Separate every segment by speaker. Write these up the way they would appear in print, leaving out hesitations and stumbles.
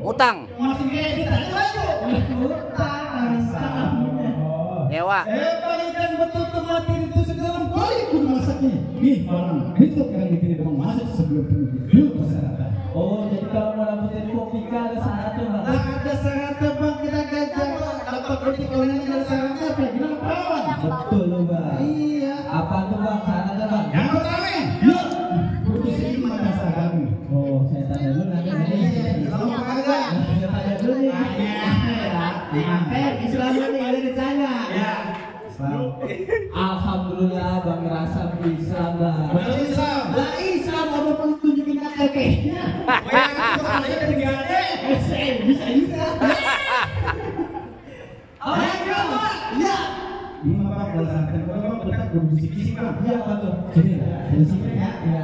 Speaker 1: Utang. Nyewa.
Speaker 2: Ikan betul mati itu segala kali pun masaknya. Nih, orang itu kan dikirim masak sebelum dulu persyaratan.
Speaker 3: Oh, jadi kalau mau dapetin Popika ada syaratnya bang?
Speaker 2: Ada syaratnya bang, kita gajah. Dapat roti kawinan ada syaratnya apa? Gimana kawan?
Speaker 3: Betul loh bang.
Speaker 2: Iya.
Speaker 3: Apa tuh bang syaratnya bang?
Speaker 2: Yang pertama, yuk. Putus iman dasar kami.
Speaker 3: Oh, saya tanya dulu nanti.
Speaker 2: Kalau kagak,
Speaker 3: saya tanya dulu nih.
Speaker 2: Islamnya nih ada ditanya. Ya.
Speaker 3: Alhamdulillah bang ngerasa Islam bang.
Speaker 2: Betul Islam.
Speaker 3: Lah Islam apa perlu tunjukin KTP-nya? Bisa. Oh ya.
Speaker 2: Ini apa kalau sampai kalau kita berbisik-bisik kan?
Speaker 3: Iya betul.
Speaker 2: Jadi dari sini ya.
Speaker 3: Ya.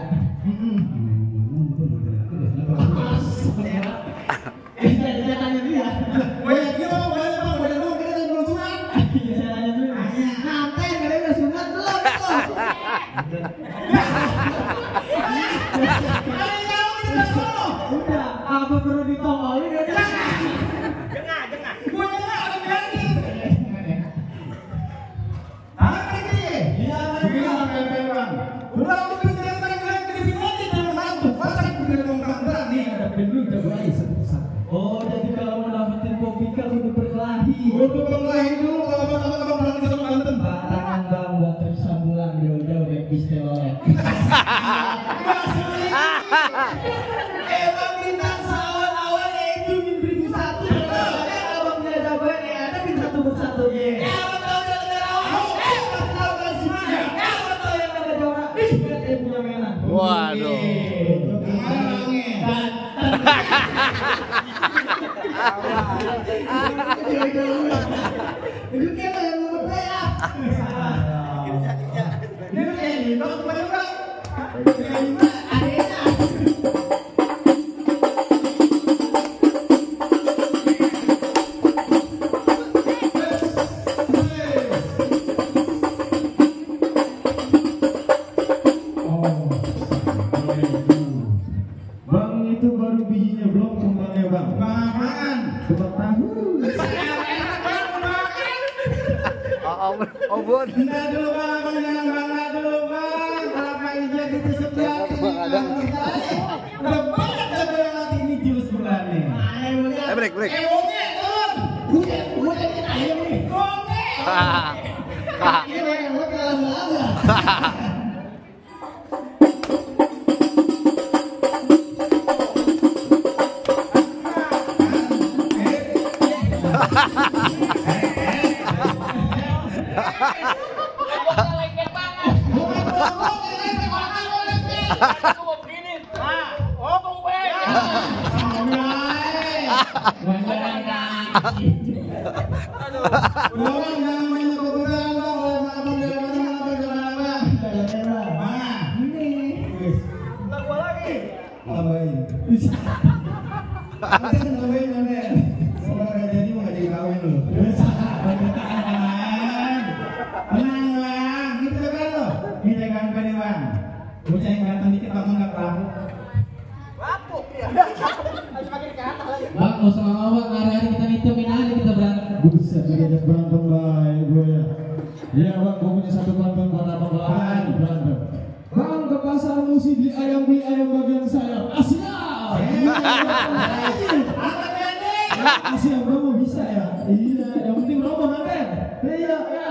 Speaker 3: Saya tanya dulu ya.
Speaker 2: Banyak gimana banyak bang, banyak dong kita yang belum sunat.
Speaker 3: Iya saya tanya dulu.
Speaker 2: Nanti kalian udah sunat belum?
Speaker 3: Udah, apa perlu ditongolin ya?
Speaker 2: Jengah. Gua jengah ada berani. Apa ini? Iya, bang. Udah aku bicara dengan kredibilitas dan menantu. Masa aku tidak mau berani ada penduduk jagoan satu-satu.
Speaker 3: Oh, jadi kalau mau dapetin Popika udah berkelahi.
Speaker 2: Udah berkelahi dulu kalau abang berani sama Banten.
Speaker 3: Barangan bang, buat tersambungan jauh-jauh dari pistolet. Emang kita awal-awalnya itu 1001. Abang lihat Ya betul yang ada juara. Dia punya mainan.
Speaker 1: Waduh.
Speaker 2: Bang, itu baru bijinya, belum kembangnya bang. Apaan? Kembang tahu.
Speaker 1: Obon.
Speaker 2: Bentar dulu bang, jangan bangga dulu bang. Kelapa hijau itu sebelah ini bang. Udah banyak sebelah nanti ini jus sebelah nih.
Speaker 1: Break.
Speaker 2: Bonge, turun. Gue kita ayam nih. Bonge. Ini yang gue lama-lama.
Speaker 3: Bang, nggak usah ngawak, hari-hari kita nitipin aja kita berantem.
Speaker 2: Buset, diajak berantem baik gue ya. Iya bang, gue punya satu berantem buat abang berantem. Bang, ke pasar mesti beli ayam bagian sayap. Asia. Asia, gue mau bisa ya. Iya, yang penting roboh nanti. Iya, ya.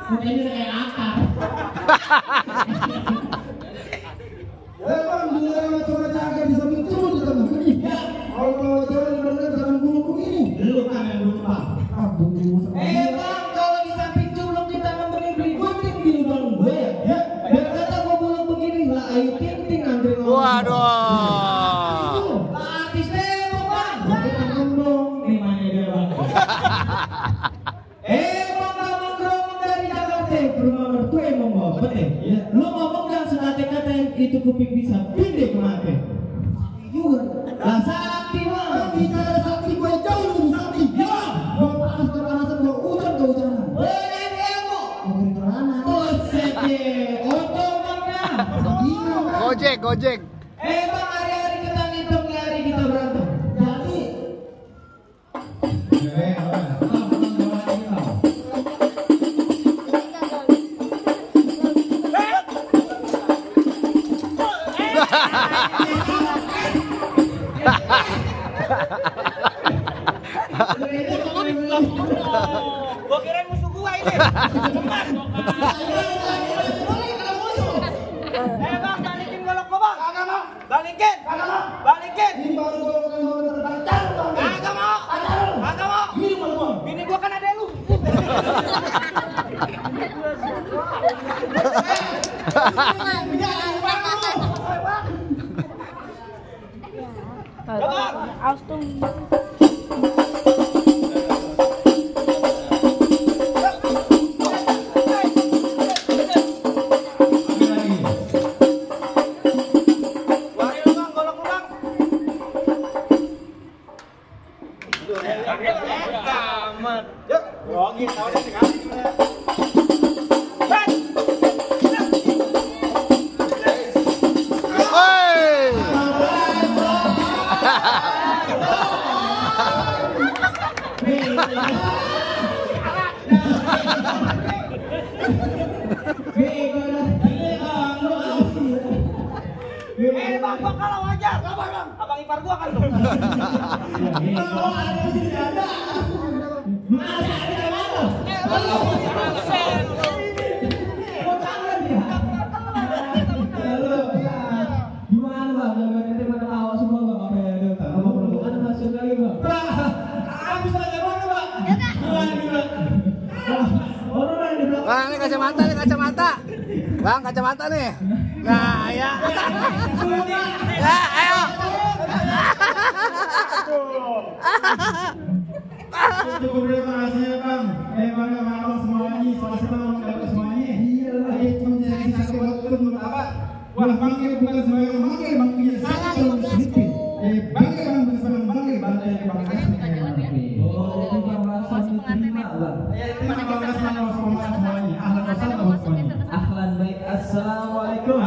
Speaker 3: Mukanya udah kayak akar.
Speaker 2: Bang, dulu yang coba jaga bisa muncul di tengah. Iya. Kalau jalan benar jangan bulu ini.
Speaker 3: Lu kan yang dulu bang.
Speaker 2: Bang,
Speaker 3: kalau di samping culuk kita memberi beli gunting di lubang gue ya. Dan kata gue pulang begini lah, ayo tinting antri.
Speaker 1: Waduh.
Speaker 3: Artis demo bang. Jangan dong. Nih mana dia bang. Nongkrong dari Jakarta ke rumah mertua yang mau betul. Lu ngomong jangan sengaja itu kuping bisa pindah ke mata. Juga. Lah sakti bang.
Speaker 2: bicara sakti gue jauh lebih sakti.
Speaker 3: Ya.
Speaker 2: Gue panas kepanasan, gue hujan kehujanan.
Speaker 3: Bener demo.
Speaker 2: Ngomongin celana.
Speaker 3: Buset deh. Ojo bangnya.
Speaker 1: Gojek.
Speaker 3: Bang, hari-hari kita ngitung, hari kita berantem. Jadi
Speaker 4: Gua kirain musuh gua ini. Bang, balikin golok gua, Bang. Kagak mau. Balikin. Kagak mau. Balikin.
Speaker 2: Ini baru gue
Speaker 4: Kagak mau. Kagak mau. Bini gua kan ada lu.
Speaker 5: Austung.
Speaker 4: Hajar, abang ipar gua kan tuh.
Speaker 2: Oh, ada di sini ada. Mana ada mana?
Speaker 3: Gimana bang? Jangan nanti pada tawa semua bang. Apa yang ada? Kalau perlu ada masuk lagi bang.
Speaker 2: Habis aja mana, Pak?
Speaker 3: Orang yang di belakang.
Speaker 1: Bang, ini kacamata nih, kacamata. Bang, kacamata nih. Nah, ya. Ya, ayo.
Speaker 2: Cukup terima kasih ya Bang. Bangga sama semuanya, salah satu bangga semuanya. Iya lah, cuma jadi satu waktu menurut apa? Wah, bangga bukan sebagai bangga, bangga satu sedikit. Bangga bang bersama bangga, bangga bangga.
Speaker 3: Oh, itu bang rasa diterima bang.
Speaker 2: Terima kasih semuanya. Ahlan wa sahlan.
Speaker 3: Ahlan baik. Assalamualaikum.